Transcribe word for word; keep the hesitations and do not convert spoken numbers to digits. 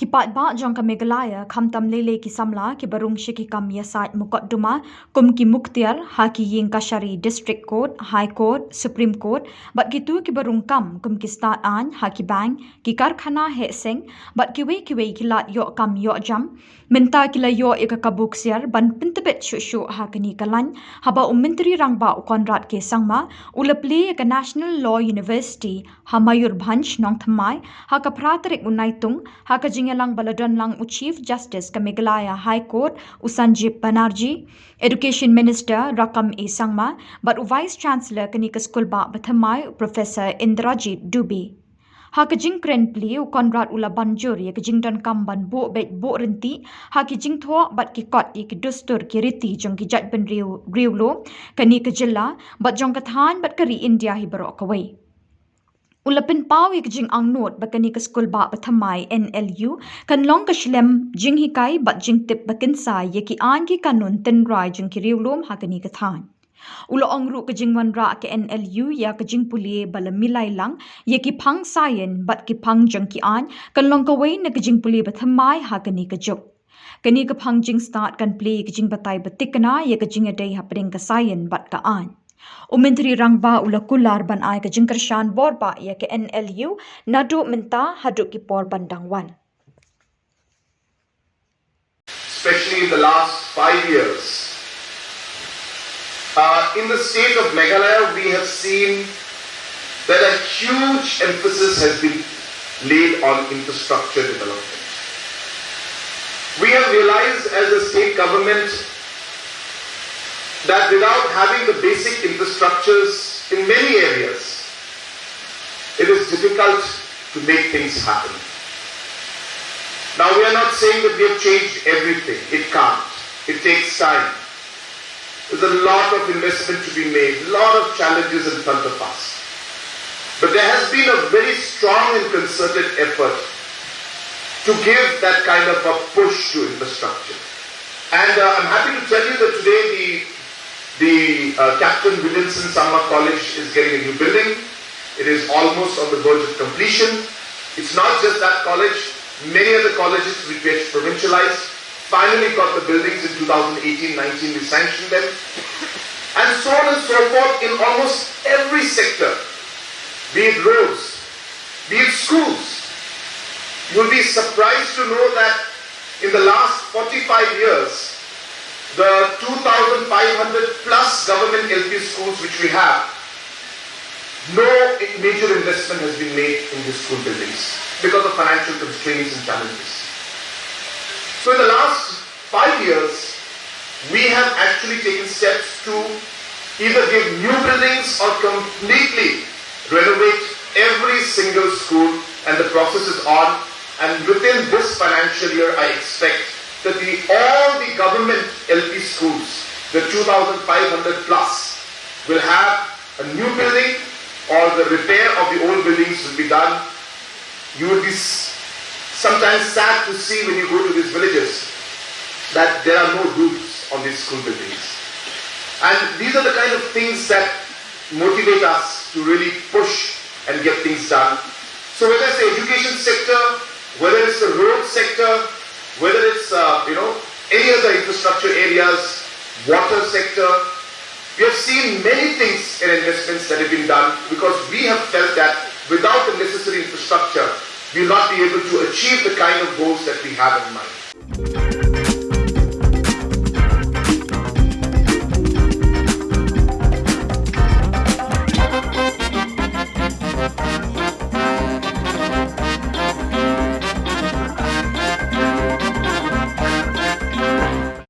Ki paidbah jong ka Meghalaya, khamtam lei lei ki samla kiba rung sha ki kam ïasaid mukotduma kum ki mukhtiar ha ki ïing kashari District Court, High Court, Supreme Court, bad kito kiba rung kam kum ki stad aiñ ha ki bank, ki karkhana heh seng bad kiwei kiwei ki lad ïoh kam ïoh jam, mynta ki la ïoh ïa ka kabu ksiar ban pyntbit shuh shuh ha kane ka lain, haba u Myntri Rangbah u Conrad K Sangma u la plie ïa ka National Law University ha Mayurbhanj, Nongthymmai, ha ka phra tarik u Naitung, ha ka jingïalang ba la don lang u Chief Justice ka Meghalaya High Court, u Sanjeev Banerjee, Education Minister Rakkam A Sangma, bad u Vice Chancellor kane ka skul bah bathymmai, u Professor Indrajit Dubey. Ha ka jingkren plie, u Conrad u la ban jur ïa ka jingdonkam ban buh beit buh ryntih ha ki jingthoh bad ki kot ïa ki dustur ki riti jong ki jaitbynriew riewlum kane ka jylla bad jong ka thaiñ bad ka ri India hi baroh kawei. U la pynpaw ïa ka jingangnud ba kane ka skul bah bathymmai N L U kan long ka shlem jinghikai bad jingtip ba kynsai ïa ki aiñ ki kanun tynrai jong ki riewlum ha kane ka thaiñ. U la ong ruh ka jingwanrah ka N L U ïa ka jingpule ba la milai lang ïa ki phang science bad ki phang jong ki aiñ kan long kawei na ka jingpule bathymmai ha kane ka juk. Kane ka phang jingstad kan plie ïa ka jingbatai bathikna ïa ka jingïadei hapdeng ka science bad ka aiñ. U Myntri Rangbah u la kular ban ai ka jingkyrshan bor bah ïa ka N L U naduh mynta haduh ki por ban dang wan. Especially in the last five years, uh, in the state of Meghalaya, we have seen that a huge emphasis has been laid on infrastructure development. We have realized as a state government that without having the basic infrastructures in many areas, it is difficult to make things happen. Now, we are not saying that we have changed everything. It can't. It takes time. There's a lot of investment to be made, a lot of challenges in front of us. But there has been a very strong and concerted effort to give that kind of a push to infrastructure. And uh, I'm happy to tell you that today the, the uh, Captain Williamson Sangma College is getting a new building. It is almost on the verge of completion. It's not just that college, many other colleges which were provincialized finally got the buildings in two thousand eighteen nineteen, we sanctioned them. And so on and so forth in almost every sector, be it roads, be it schools. You'll be surprised to know that in the last forty-five years, the two thousand five hundred plus government L P schools which we have, no major investment has been made in these school buildings because of financial constraints and challenges. So in the last five years, we have actually taken steps to either give new buildings or completely renovate every single school, and the process is on. And within this financial year, I expect that the, all the government L P schools, the two thousand five hundred plus, will have a new building or the repair of the old buildings will be done. You will be s- sometimes sad to see when you go to these villages that there are no roofs on these school buildings. And these are the kind of things that motivate us to really push and get things done. So whether it's the education sector, whether it's the road sector, whether it's uh, you know any other infrastructure areas, water sector, we have seen many things and investments that have been done because we have felt that without the necessary infrastructure, we will not be able to achieve the kind of goals that we have in mind.